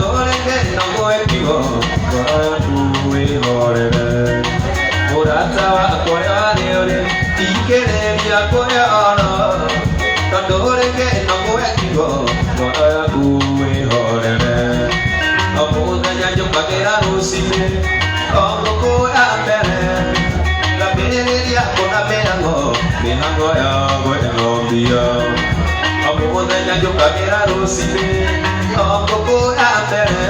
Tondũ reke no gwĩkigo ngoro yaku wĩhorere. Mũrata wakwa ũrĩa warĩ ũrĩ thikĩrĩria kũrĩa oro. Tondũ reke no gwĩkigo ngoro yaku wĩhorere. O mũthenya njũkagĩra rũcinĩ o ngũkũ ya mbere ngambĩrĩria kũna mĩhang'o mĩhang'o ya gwĩthambia. O mũthenya njũkagĩra rũcinĩ o ngũkũ ya mbere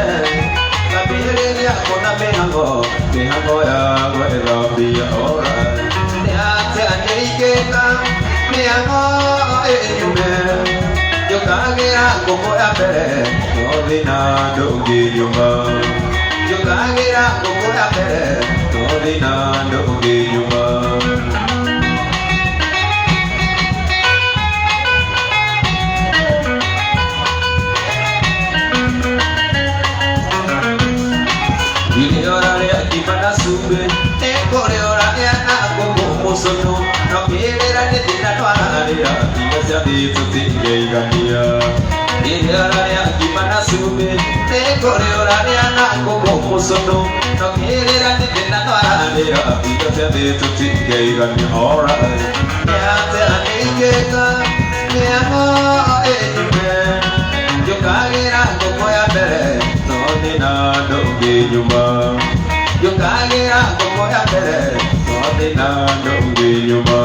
ngambĩrĩria kũna mĩhang'o mĩhang'o ya gwĩthambia. Alright. Nĩ atĩa nĩingĩka mĩhang'o ĩnyume njũkagĩra ngũkũ ya mbere no thĩna ndũngĩnyuma. Njũkagĩra ngũkũ ya mbere no thĩna ndũngĩnyuma. Irio ũrarĩa ngima na cumbĩ nĩkũrĩ ũrarĩa na ngũkũ mũcũnũ no kĩrĩra nĩ thĩna twararĩra indo cia thĩ tũtingĩigania. Irio ũrarĩa ngima na cumbĩ nĩkũrĩ ũrarĩa na ngũkũ mũcũnũ no kĩrĩra nĩ thĩna twararĩra indo cia thĩ tũtingĩigania. Alright. Nĩ atĩa nĩingĩka mĩhang'o ĩnyume njũkagĩra ngũkũ ya mbere no thĩna ndũngĩnyuma. Njũkagĩra ngũkũ ya mbere no thĩna ndũngĩnyuma.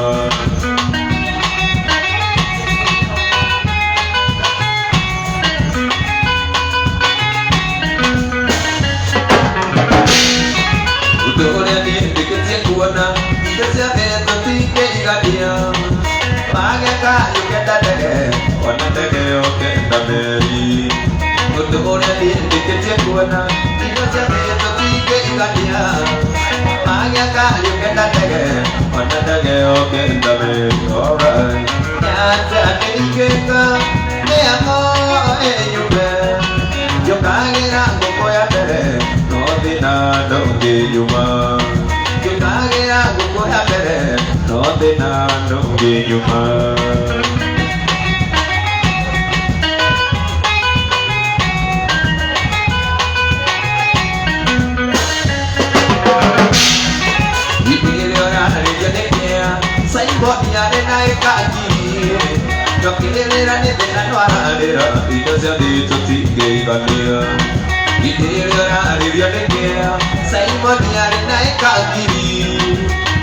Ũndũ ũrĩa niĩ ndĩkĩtie kuona indo cia thĩ tũtingĩigania. Wagĩa ũkenda ndege ona ndege ũkenda meri. Ũndũ ũrĩa niĩ ndĩkĩtie kuona indo cia thĩ tũtingĩigania. Wagĩa ũkenda ndege ona ndege ũkenda meri. Alright. Nĩ atĩa nĩingĩka mĩhang'o ĩnyume njũkagĩra ngũkũ ya mbere no thĩna ndũngĩnyuma. Njũkagĩra ngũkũ ya mbere no thĩna ndũngĩnyuma. Ibuire ũrarĩrio nĩ kĩa Simon arĩ na ĩka ngiri no kĩrĩra nĩ thĩna twararĩra indo cia thĩ tũtingĩigania. Ibuire ũrarĩrio nĩ kĩa Simon arĩ na ĩka ngiri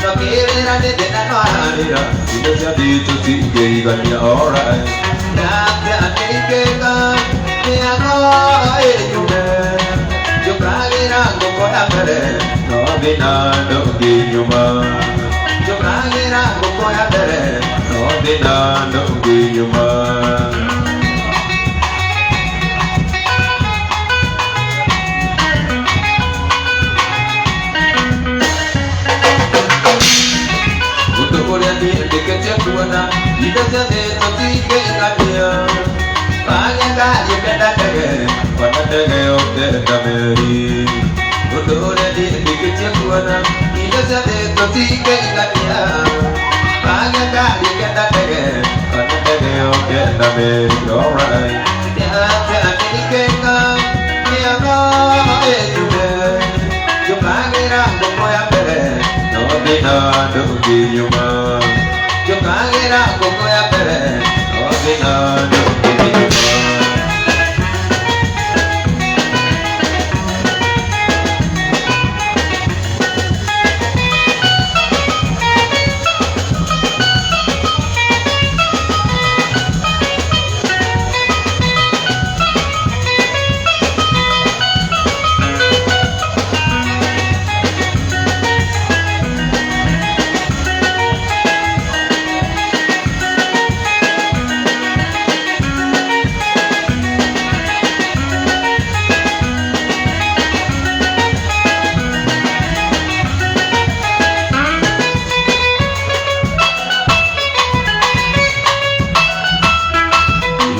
no kĩrĩra nĩ thĩna twararĩra indo cia thĩ tũtingĩigania. Alright. Nĩ atĩa nĩingĩka mĩhang'o ĩnyume njũkagĩra ngũkũ ya mbere no thĩna ndũngĩnyuma. Njũkagĩra ngũkũ ya mbere no thĩna ndũngĩnyuma. Ũndũ ũrĩa niĩ ndĩkĩtie kuona indo cia thĩ tũtingĩigania. Wagĩa ngari ũkenda ndege ona ndege ũkenda meri. Ũndũ ũrĩa niĩ ndĩkĩtie kuona indo cia thĩ tũtingĩigania. Wagĩa ngari ũkenda ndege ona ndege ũkenda meri. Alright. Nĩ atĩa nĩingĩka mĩhang'o ĩnyume njũkagĩra ngũkũ ya mbere no thĩna ndũngĩnyuma. Njũkagĩra ngũkũ ya mbere no thĩna ndũngĩnyuma.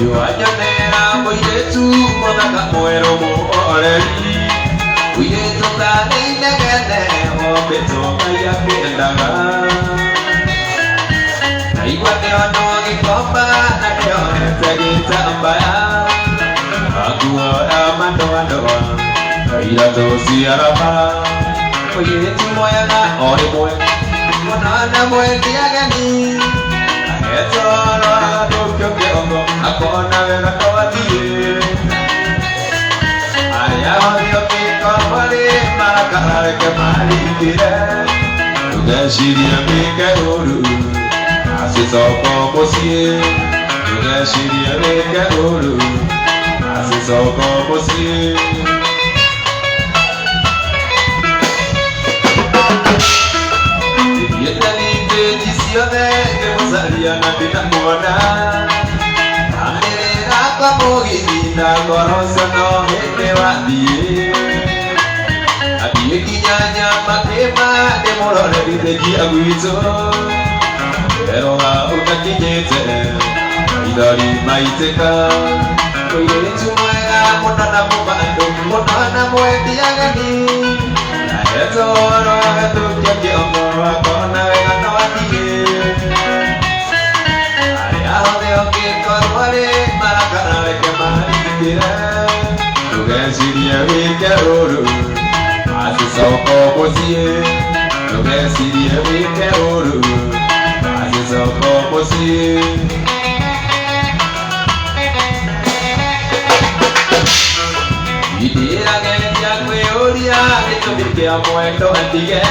Yuanyanera mũirĩtu mũthaka mwerũ mũhoreri mũirĩtu ũtarĩ inegene wombĩtwo Ngai akĩendaga. Ndaigua nĩonwo gĩkomba na nĩonete gĩtambaya. Nguo ya ndoa ndoa Ira tũciaraba Mũirĩtu mwega o rĩmwe Mũno na mwendi ageni Ahetoro agathũkio kĩongo Akona wega no athiĩ Arĩa othe ũngĩkorwo rĩ marakara reke marikĩre Ndũgecirie wĩke ũru Acicoka mũciĩ Ndũgecirie wĩke ũru Acicoka mũciĩ Thiĩte thitĩji ciothe ngĩmũcaria na ndinamuona Amĩrĩra kwa mũgithi na ngoro ũcio no hĩndĩ wathiĩ Athiĩ nginya Nyamakĩma ndĩmũrore thitĩji ya gwitũ Erwo hau ndakinyĩte maithori maitĩka Mũirĩtu mwega mũno na mũbandũ mũno na mwendi ageni Ahetwo agathũkia kĩongo akona wega no athiĩ Arĩa othe ũngĩkorwo rĩ marakara reke marikĩre Ndũgecirie wĩke ũru acicoka mũciĩ Ndũgecirie wĩke ũru acicoka mũciĩ Ndĩrageria kwĩyũria gĩtũmi kĩa mwendo andige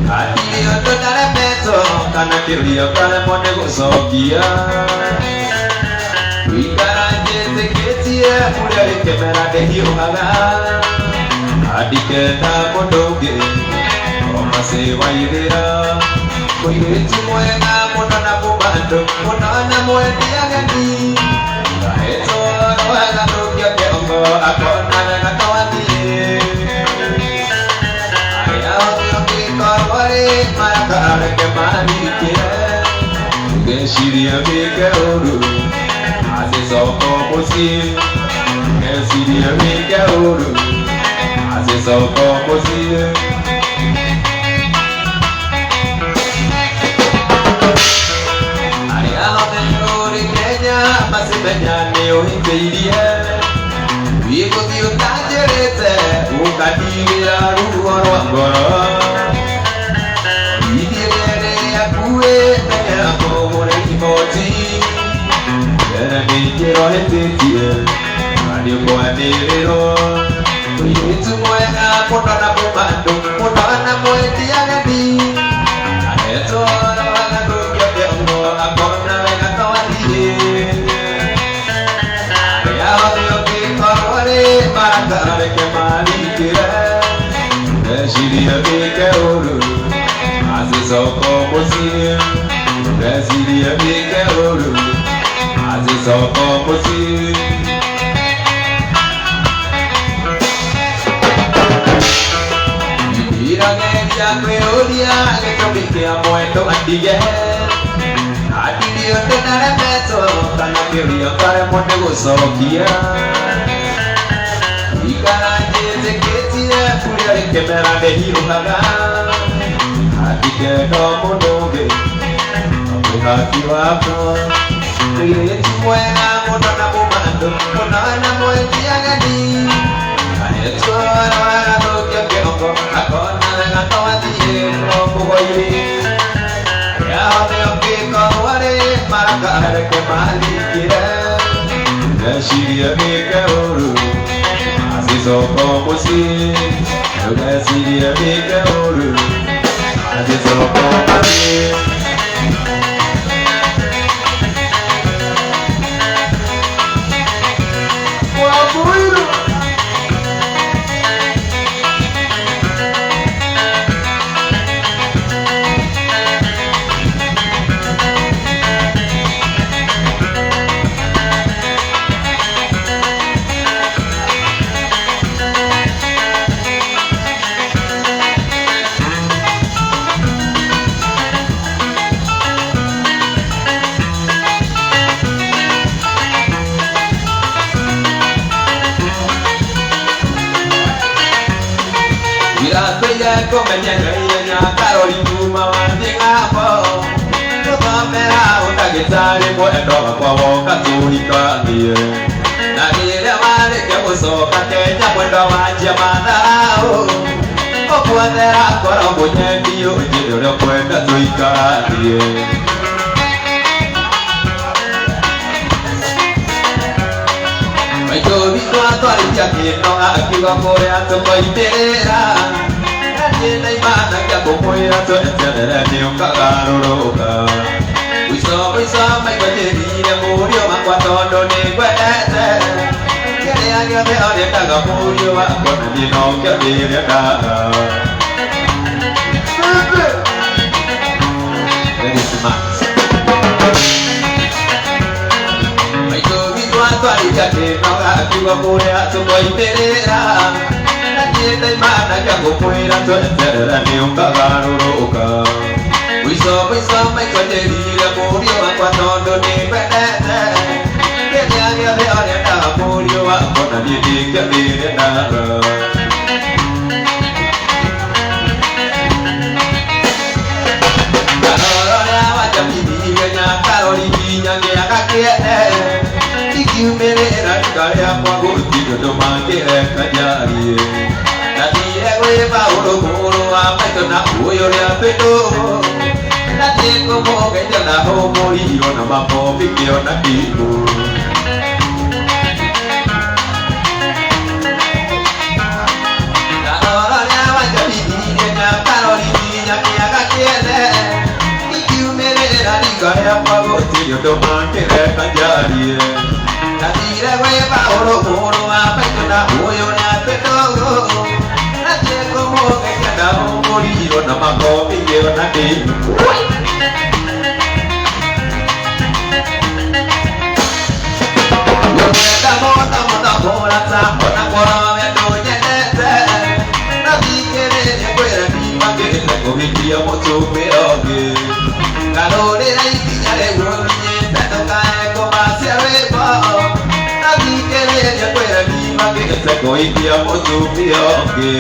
Hatirĩ ũndũ ndaremetwo kana kĩũria ngaremwo nĩ gũcokia Gũikara njĩtĩkĩtie ũrĩa rĩ kĩmera ndĩhiũhaga Andikenda mũndũ ũngĩ o macĩ waithĩra Mũirĩtu mwega mũno na mũbandũ mũno na mwendi ageni Ahetwo agathũkia kĩongo akona wega no athiĩ Arĩa othe ũngĩkorwo rĩ marakara reke marikĩre Ndũgecirie wĩke ũru acicoka mũciĩ Ndũgecirie wĩke ũru acicoka mũciĩ Arĩa othe ũrĩ Kenya macimenya nĩ ũhĩtĩirie Wĩgũthiĩ ũtanjĩrĩte ũkandigĩra ruo rwa ngoro Ithiĩ rĩerĩ akuĩ menyera kũgũra riboti Mbere nĩ njĩra ũhĩtĩtie na nĩ ũkwanĩrĩrwo Mũirĩtu mwega mũno na mũbandũ mũno na mwendi ageni Ahetwo agathũkia kĩongo akona wega no athiĩ Arĩa othe ũngĩkorwo rĩ marakara reke marikĩre Ndũgecirie wĩke ũru acicoka mũciĩ Ndũgecirie wĩke ũru acicoka mũciĩ Ndĩrageria kwĩyũria gĩtũmi kĩa mwendo andige Hatirĩ ũndũ ndaremetwo kana kĩũria ngaremwo nĩ gũcokia Ikara njĩtĩkĩtie ũrĩa rĩ kĩmera ndĩhiũhaga Andikenda mũndũ ũngĩ no mwĩhaki wakwa Mũirĩtu mwega mũno na mũbandũ mũno na mwendi ageni Ahetwo agathũkia kĩongo akona wega no athiĩ no mũgoi-rĩ Arĩa othe ũngĩkorwo rĩ marakara reke marikĩre Ndũgecirie wĩke ũru acicoka mũciĩ Ndũgecirie wĩke ũru acicoka mũciĩ Wamũirũ Irateire kũmenya ihenya karori kuma wathiĩ ng'ambo Gũthomera ũndagĩtarĩ mwendwa wakwa woka tũhikanie Na rĩrĩa warĩkia gũcoka Kenya mwendwa wanjia matharau ũkwethera ngoro mũnyendi ũnjĩre ũrĩa ũkwenda tũikaranie maitũ witũ atwarithia kĩnoga akiuga kũrĩa tũkoimĩrĩra na niĩ ndaimana kĩa kũmwĩra tweterere nĩũkagarũrũka mũico mũico maitũ njĩrire mũriũ wakwa tondũ nĩngwendete kĩrĩa gĩothe ũrĩendaga mũriũ wakwa na niĩ nokĩo ndĩrĩendaga. Maitũ witũ atwarithia kĩnoga akiuga kũrĩa tũkoimĩrĩra na niĩ ndaimana kĩa kũmwĩra tweterere nĩũkagarũrũka mũico mũico maitũ njĩrire mũriũ wakwa tondũ nĩngwendete kĩrĩa gĩothe ũrĩendaga mũriũ wakwa na niĩ nĩkĩo ndĩrĩendaga. Karora wanjabithirie nyakarori nginya ngĩaga kĩene ikiumĩrĩra rika rĩakwa gũtirĩ ũndũ mangĩreka njarie ndathire gwĩ Paũlũ mũrũ wa maitũ na ũyũ ũrĩa twĩ ndũgũ na niĩ ngũmũgeithia na hũmũrirwo na makombi ngĩona kĩndũ. Karora rĩa wanjabithirie nyakarori nginya ngĩaga kĩene ikiumĩrĩra rika rĩakwa gũtirĩ ũndũ mangĩreka njarie ndathire gwĩ Paũlũ mũrũ wa maitũ na ũyũ ũrĩa twĩ ndũgũ na niĩ ngũmũgeithia na hũmũrirwo na makombi ngĩona kĩndũ. Ngwenda mũno mũno mũrata ona korwo we ndũnyendete no thikĩrĩrie ngwĩre ndibangĩte kũhikia mũtumia ũngĩ ngarũrĩra ikinya rĩu ũkinyĩte ndũkae kũmacia rwĩmbo no thikĩrĩrie ngwĩre ndibangĩte kũhikia mũtumia ũngĩ.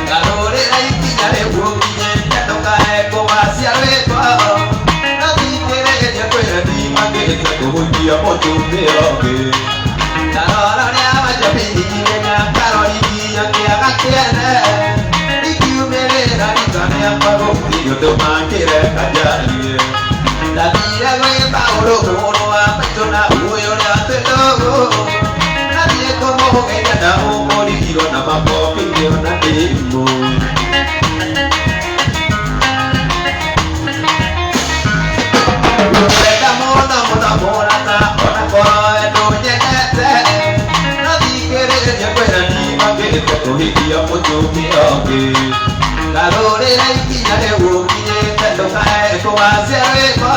Ngarũrĩra ikinya rĩu ũkinyĩte ndũkae kũmacia rwĩmbo no thikĩrĩrie ngwĩre ndibangĩte kũhikia mũtumia ũngĩ. Karora rĩa wanjabithirie nyakarori nginya ngĩaga kĩene ikiumĩrĩra rika rĩakwa gũtirĩ ũndũ mangĩreka njarie ndathire gwĩ Paũlũ mũrũ wa maitũ na ũyũ ũrĩa twĩ ndũgũ na niĩ ngũmũgeithia na hũmũrirwo na makombi ngĩona ndĩmũ. Ngwenda mũno mũno mũrata ona korwo we ndũnyendete no thikĩrĩrie ngwĩre ndibangĩte kũhikia mũtumia ũngĩ ngarũrĩra ikinya rĩu ũkinyĩte ndũkae kũmacia rwĩmbo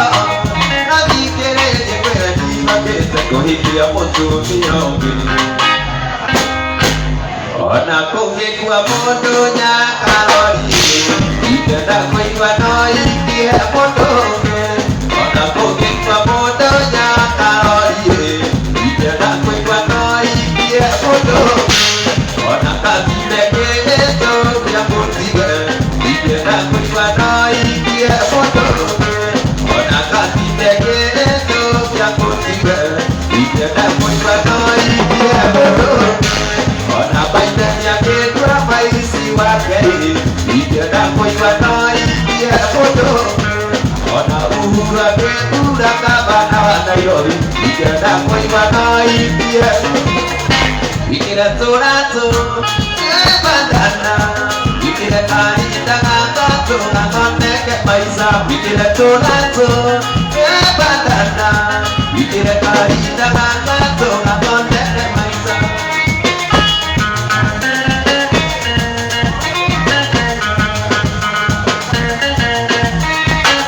no thikĩrĩrie ngwĩre ndibangĩte kũhikia mũtumia ũngĩ. Ona kũngĩkua mũndũ nyakarori ingĩenda kũigua no ikie mũndũ ũngĩ ona kũngĩkua mũndũ nyakarori ingĩenda kũigua no ikie mũndũ ũngĩ ona katime kĩhĩtũ gĩa kũndige ingĩenda kũigua no ikie mũndũ ũngĩ ona katime kĩhĩtũ gĩa kũndige ingĩenda kũigua no ikie mũndũ ũngĩ ona baita nĩakĩndua maici wake ingĩenda kũigua no ikie mũndũ ũngĩ ona Uhuru akĩthura gavana wa Nairobi ingĩenda kũigua no ikie ikĩra tũratũ bandana ikĩra kahinda gatatũ gathondeke maica ikĩra tũratũ bandana ikĩra kahinda gatatũ gathondeke maica.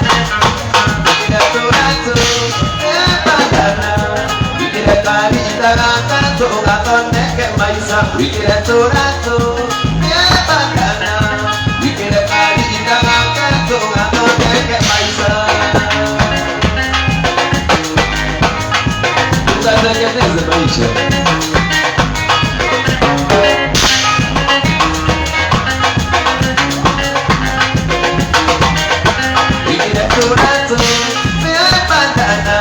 Ikĩra tũratũ bandana ikĩra kahinda gatatũ gathondeke maica ikĩra tũratũ bandana ikĩra kahinda gatatũ gathondeke maica. Tutatengeneza maisha. Ikĩra tũratũ bandana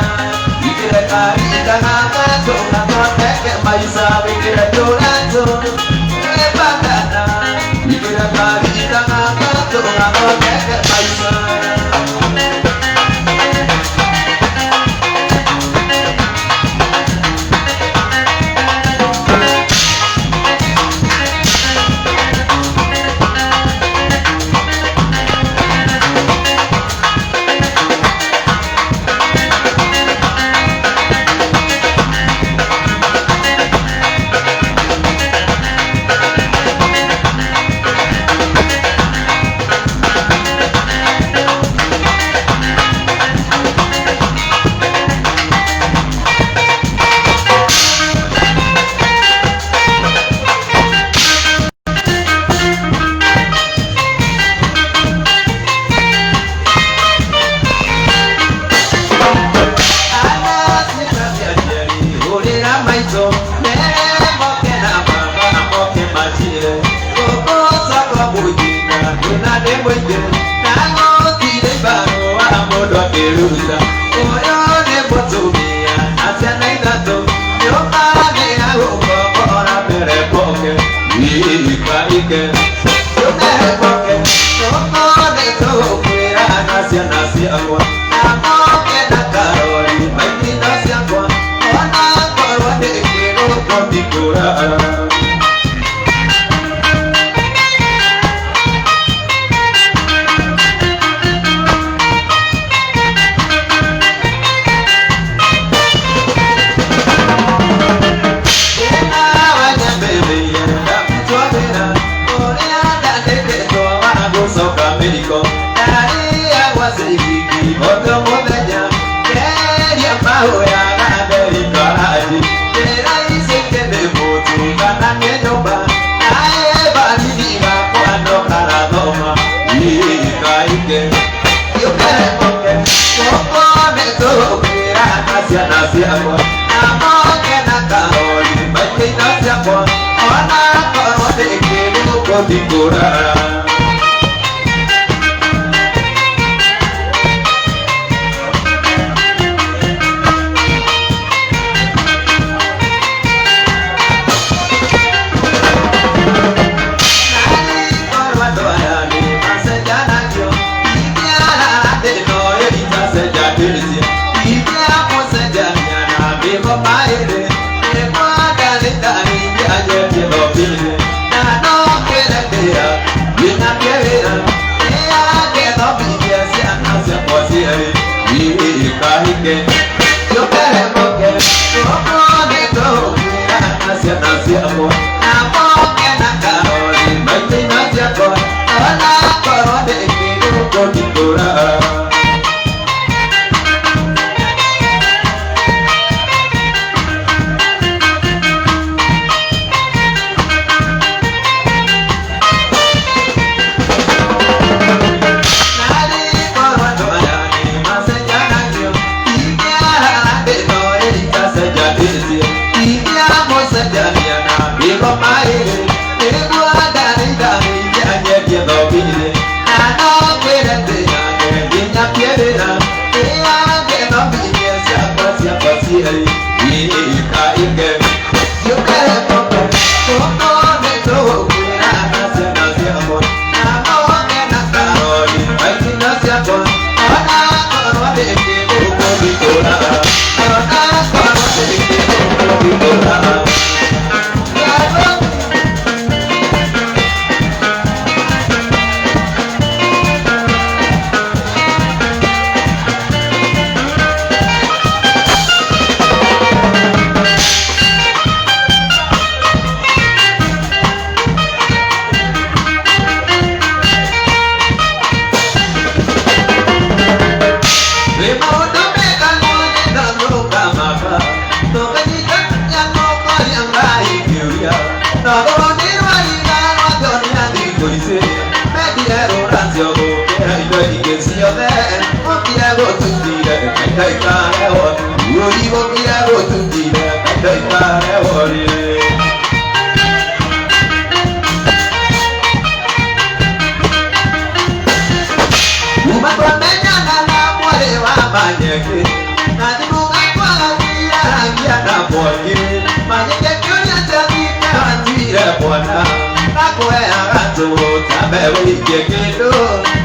Nyambe wĩikie kĩndũ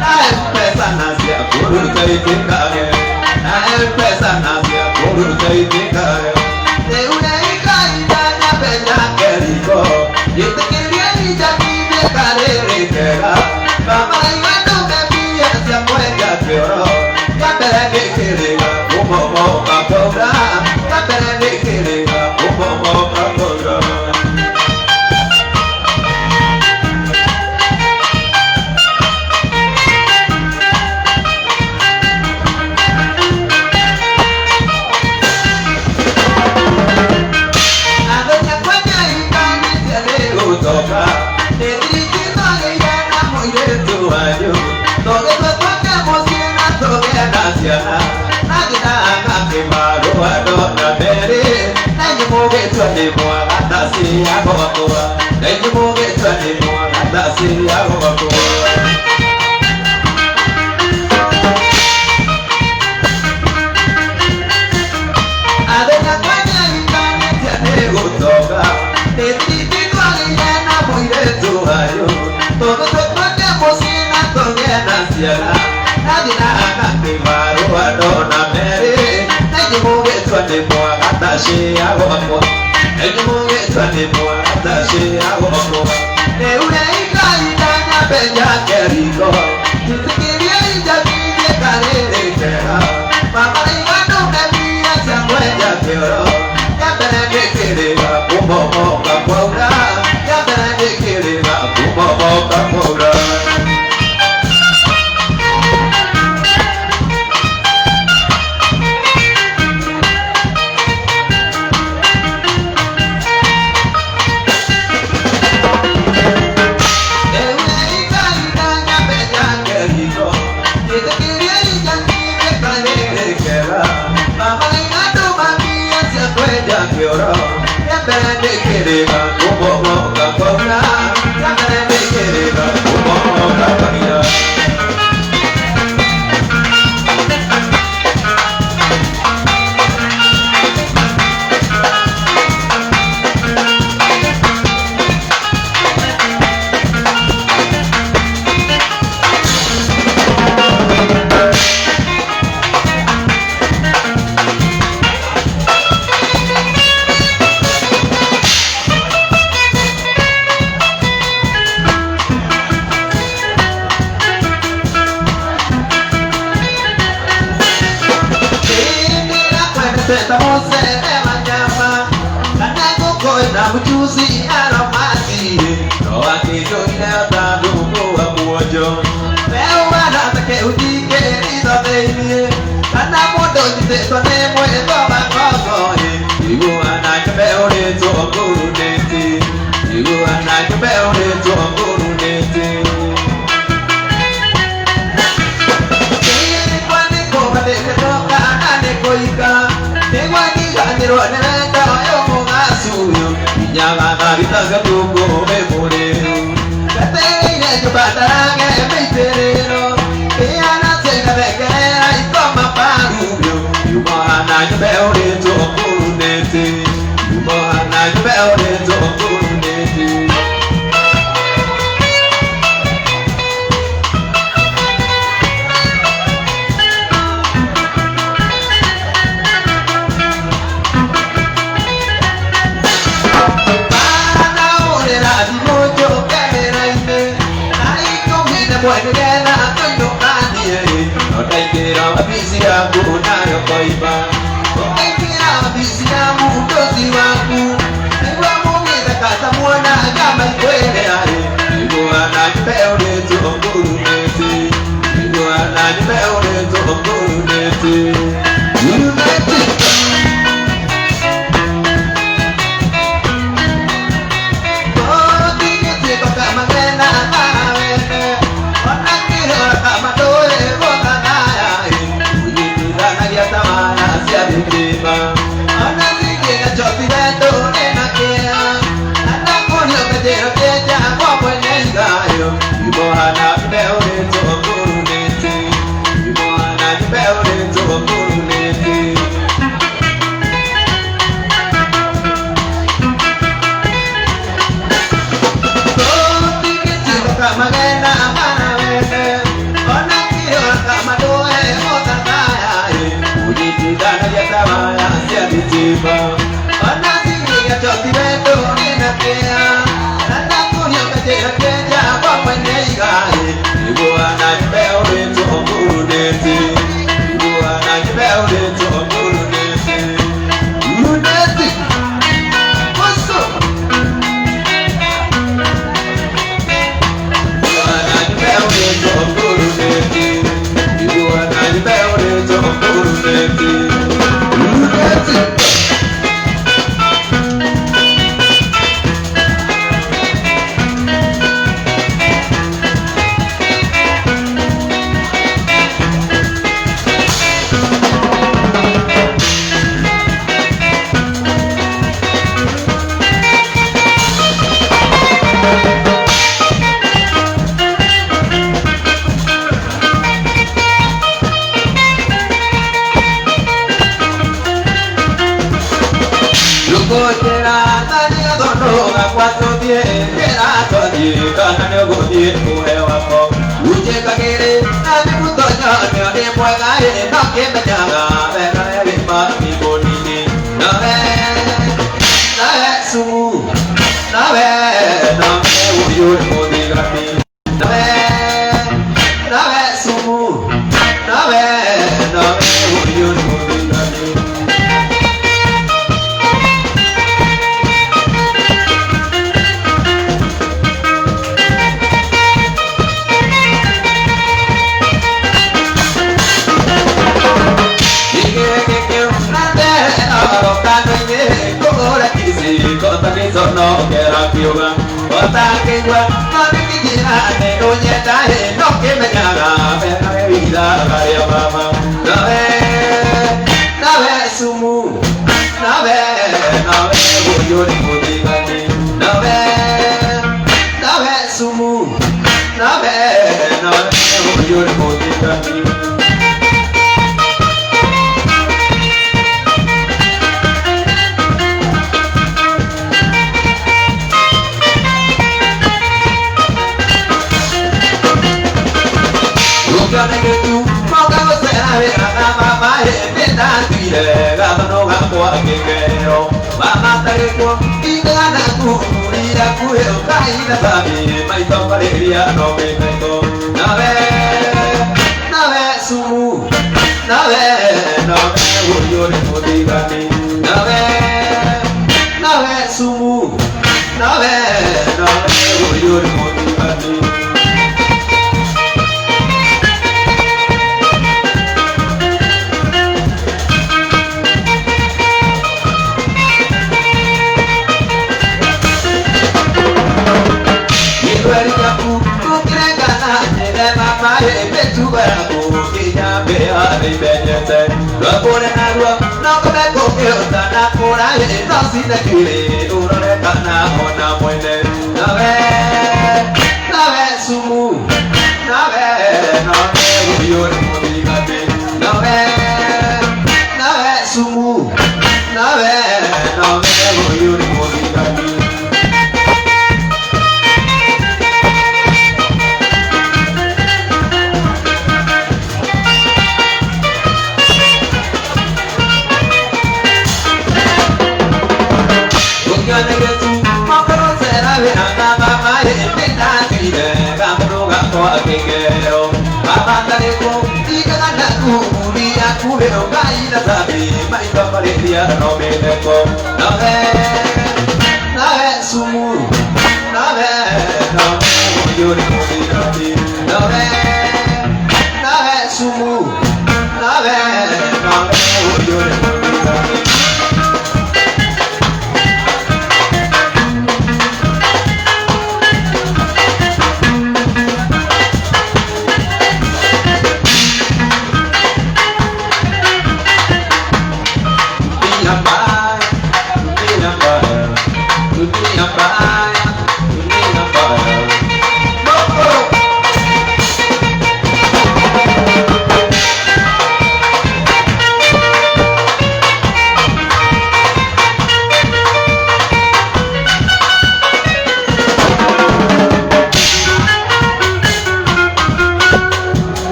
na M-Pesa na cia kũruta itikage na M-Pesa na cia kũruta itikage rĩu nĩikainda nyambe njake riko njĩtĩkĩrie injakithie karĩrĩ kega mama iga ndũme mbia cia kwenja kĩoro kambere nĩ kĩrĩga kũmomoka kwaura kambere nĩ kĩrĩga kũmomoka kwaura.